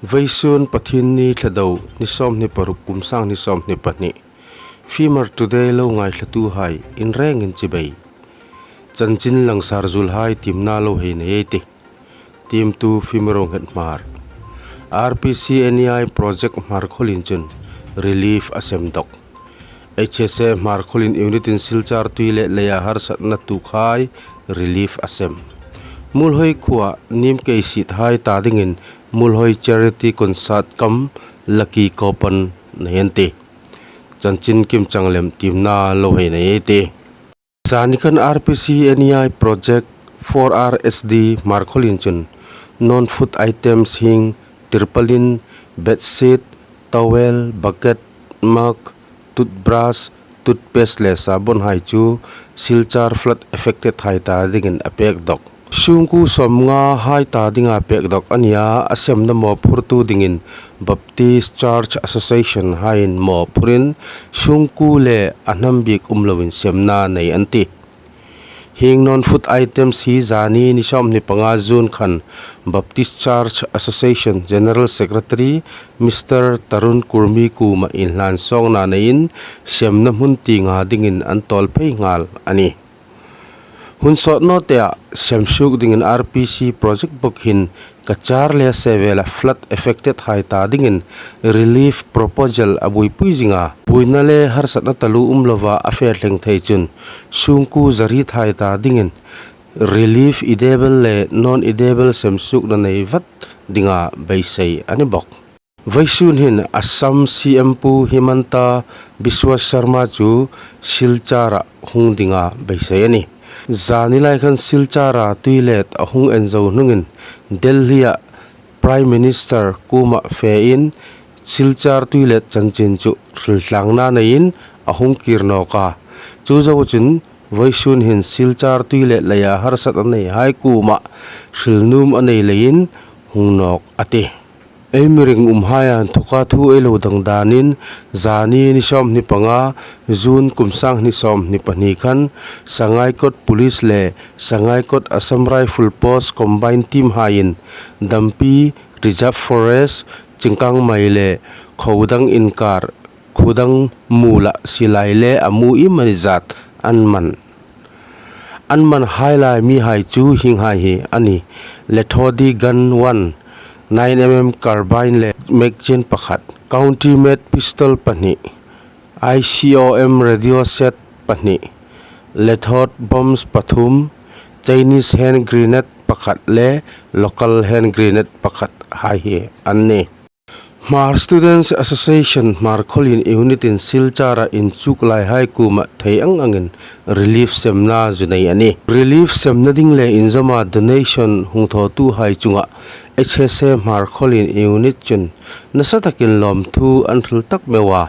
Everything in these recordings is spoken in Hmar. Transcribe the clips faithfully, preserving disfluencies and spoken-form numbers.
Vawisun Pathienni, Thlado ni sawmhni paruk, kum sanghni sawmhni pahni. Fimer Today lo ngaithlatuhai in rengin chibai. Chanchin langsar zuolhai tiemna lo hei nei ei tih. Tiemtu Fimer Ronghethmar. R P C N E I project Hmarkhawlien chun relief a sem dawk. H S A Hmarkhawlien unit-in Silchar tuilet leia harsatna tuokhai relief a sem. Muolhoi khuoa nim kei siethai ta dingin Muolhoi charity concert cum lucky coupon nei an tih. Chanchin kimchang lem tiemna lo hei nei ei tih. Zanikhan R P C N E I project four R S D Hmarkhawlien chun non-food items hieng tarpaulin, bedsheet, towel, bucket, mug, toothbrush, toothpaste le sabonhai chu Silchar flood affected hai ta dingin a pek dawk. Sungkuo sawmnga hai ta dinga pek dawk a nia, a semna mawphurtu dingin Baptist Church Association haiin mawphurin sungkuo le a hnam bik um loin semna nei an tih. Hieng non-food items hi zani ni sawmhni panga June khan Baptist Church Association General Secretary Mister Tarun Kurmi kuoma inhlan sawngna neiin semna hmun tienga dingin an tawl phei nghal a nih. Hun sawt naw teah semsuok dingin R P C project bawk hin Cachar le Sevela flood affected hai ta dingin relief proposal a buoipui zing a. Buoina le harsatna taluo um lova a fe thleng thei chun sungkuo zari hai ta dingin relief edible le non-edible semsuokna nei vat dinga beisei a ni bawk. Vawisun hin Assam C M Pu Himanta Biswa Sarma chu Silchara hung dinga beisei a nih. Zani lai khan Silchara tuilet a hung en zo hnungin Delhi-a Prime Minister kuoma fein Silchar tuilet chanchin chu hriltlangna neiin a hung kir nawk a. Chu zo chun vawisun hin Silchar tuilet leia harsatna neihai kuoma hrilnuom a nei leiin hung nawk a tih. Ei mi ringumhai inthoka thu ei lo dang danin, zani ni sawmhni panga June kum sanghni sawmhni pahni khan Sangaikot Police le Sangaikot Assam Rifle Post combined team haiin Dampi Reserve Forest, Chingkangmai le Khodang inkar Khodang mula silai le a mu iemani zat an man. An man hai lai mihai chu hienghai hi a nih. Lethodi gun one, nine M M carbine le magazine pakhat, county made pistol pahni, I C O M radio set pahni, Lethod bombs pathum, Chinese hand grenade pakhat le local hand grenade pakhat hai hi an nih. Hmar Students Association Hmarkhawlien unit-in Silchara inchuk laihai kuoma thei ang angin relief semna zu nei a nih. Relief semna ding le inzawma donation hung thawtuhai chunga H S A Hmarkhawlien unit chun nasa takin lawmthu an hril tak meu a.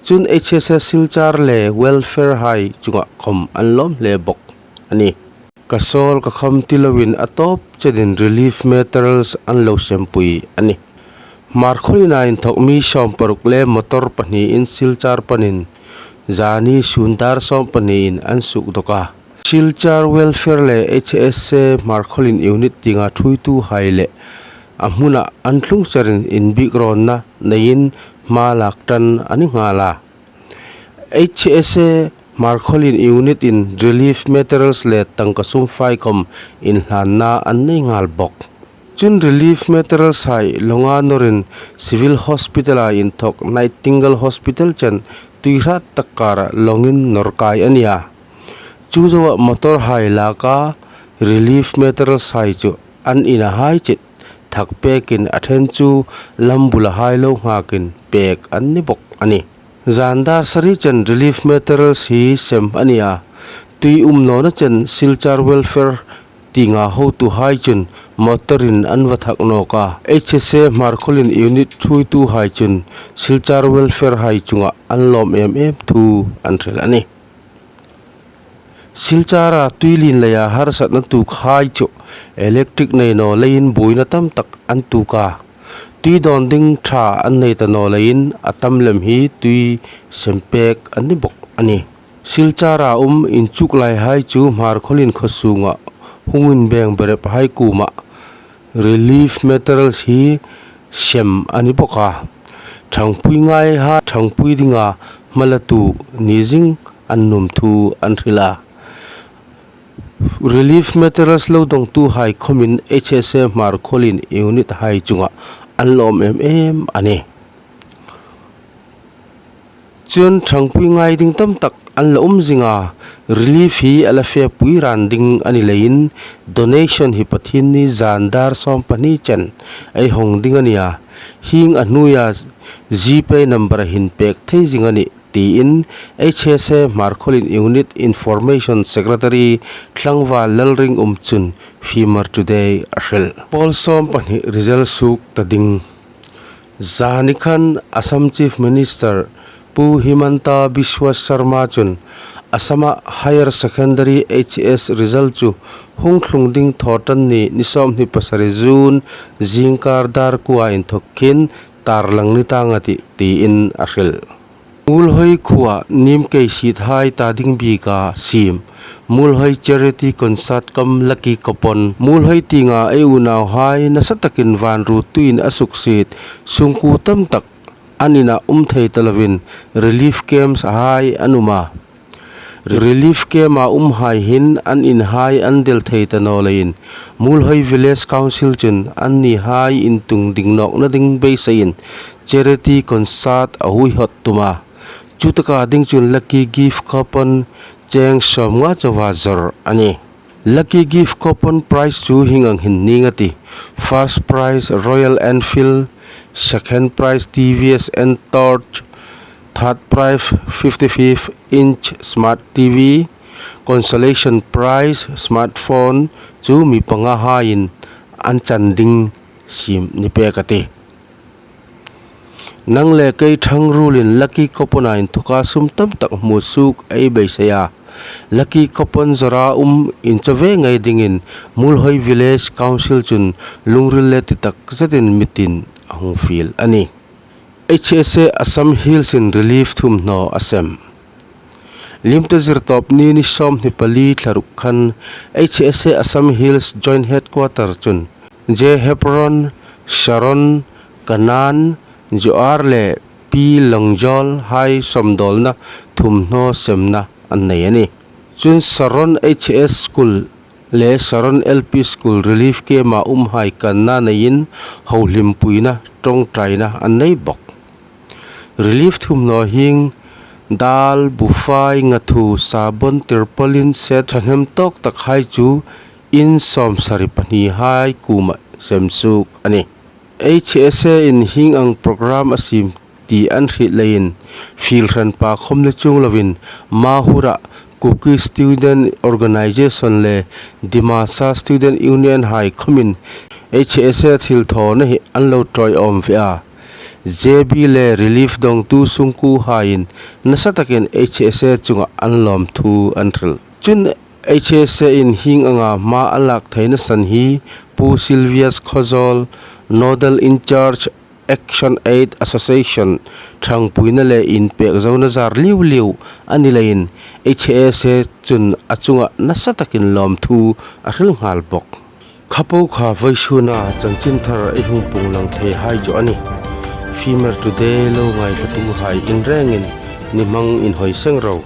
Chun H S A Silchar le welfare hai chunga khom an lawm hle bawk a nih. Ka sawl ka kham ti loin a tawp chenin relief materials an lo sempui a nih. Hmarkhawliena inthok mi sawmparuk le motor pahni in Silchar panin zani sun dar sawm pahni in an suok dawk a. Silchar Welfare le H S A Hmarkhawlien unit tienga thuoituhai le a hmuna an tlung cherin inbiek rawnna neiin hma lak ṭan a ni nghal a. H S A Hmarkhawlien unit-in relief materials le tangka sum fai khom inhlanna an nei nghal bawk. Chun relief materials hai lawnga nawrin Civil Hospital-a inthok Nightingale Hospital chen tui hrat tak kara lawngin nawr kai a nih a. Chu zoa motor hai laka relief materials hai chu an ina hai chit thak pekin a ṭhen chu lam bula hai lo nghakin pek an ni bawk a nih. Zan dar sari chen relief materials hi sem a nih a. Tui um nawna chen Silchar Welfare tienga hotuhai chun motorin an va thak nawk a. H S A Hmarkhawlien unit thuoituhai chun Silchar Welfare hai chunga an lawm em em thu an hril a nih. Silchara tuilien leia harsatna tuokhai chu electric nei naw leiin buoina tam tak an tuok a. Tui dawn ding ṭha an nei ta naw leiin a tam lem hi tui sem pek an ni bawk a nih. Silchara um inchuk laihai chu Hmarkhawlien khaw sunga hung inbeng berephai kuoma relief materials hi sem a ni bawk a. Thangpui ngaihai, thangpui dinga hmalatu ni zing an nuom thu an hril a. Relief materials lo dongtuhai khawmin H S A Hmarkhawlien unit hai chunga an lawm em em a nih. Chun thangpui ngai ding tam tak an la um zing a, relief hi a la fepui ran ding a ni leiin donation hi Pathienni zan dar sawm pahni chen ei hawng ding a nih a. Hieng a hnuoia GPay number-a hin pek thei zing a nih, tiin H S A Hmarkhawlien unit information secretary Thlangval Lalringum chun Fimer Today a hril. Pawl sawm pahni result suok ta ding. Zani khan Assam Chief Minister Pu Himanta Biswa Sarma chun Assama Higher Secondary H S result chu hung thlung ding Thawṭanni ni sawmhni pasari June zingkar dar kuoa inthawk khin tarlang ni tang a tih, tiin a hril. Muolhoi khuoa Nimkei Siethai ta ding bika siem Muolhoi Charity Concert cum Lucky Coupon, Muolhoi tienga ei unauhai nasa takin van ruottuin a suksiet sungkuo tam tak an ina um thei ta lovin relief camps hai an um a. Relief camp-a umhai hin an inhai an del thei ta naw leiin Muolhoi Village Council chun annihai intung ding nawkna ding beiseiin charity concert a huihawt tum a. Chutaka ding chun lucky gift coupon cheng sawmnga chauha zawr a nih. Lucky gift coupon prize chu hieng ang hin ning a tih. First prize Royal Enfield, second prize T V S Ntorq, third prize fifty-five inch smart T V, consolation prize smartphone chu mi pangahaiin an chan ding siem ni pek a tih. Nang le kei thangruolin lucky coupon-a inthoka sum tam tak hmusuok ei beisei a. Lucky coupon zawra um inchawk ve ngei dingin Muolhoi Village Council chun lungril le ti tak zetin meeting a hung fiel a nih. H S A Assam Hills-in relief thumhnaw a sem. Limte Zirtawpni ni sawmhni pali thla ruk khan H S A Assam Hills Joint Headquarter chun J Hebron, Sharon, Kanan, Joar le P Longjawl hai sawmdawlna thumhnaw semna an nei a nih. Chun Sharon H S School le Sharon L P School relief camp-a umhai kanna neiin hohlimpuina ṭawngṭaina an nei bawk. Relief thumhnaw hieng dal, bufai, ngathu, sabon, tarpaulin set thahnem tawk takhai chu in sawmsari pahnihai kuoma semsuok a nih. H S A-in hieng ang program a siem ti an hriet leiin fiel hran pa khawm ni chuong lovin Mahur-a Kuki Student Organization le Dimasa Student Union hai khawmin H S A thilthawna hi an lo ṭawi awm ve a. J B le relief dongtu sungkuohaiin nasa takin H S A chunga an lawmthu an hril. Chun H S A-in hieng anga hma a lak theina san hi Pu Sylvius Khawzawl, Nodal In-charge, Action Aid Association, thangpuina le inpek zona zar liu liu a ni leiin H S A chun a chunga nasa takin lawmthu a hril nghal bawk. Kha po kha vawisuna chanchinthar ei hung puong lang thei hai chu a nih. Fimer Today lo ngaithlatuhai in rengin ni hmang inhawi seng ro.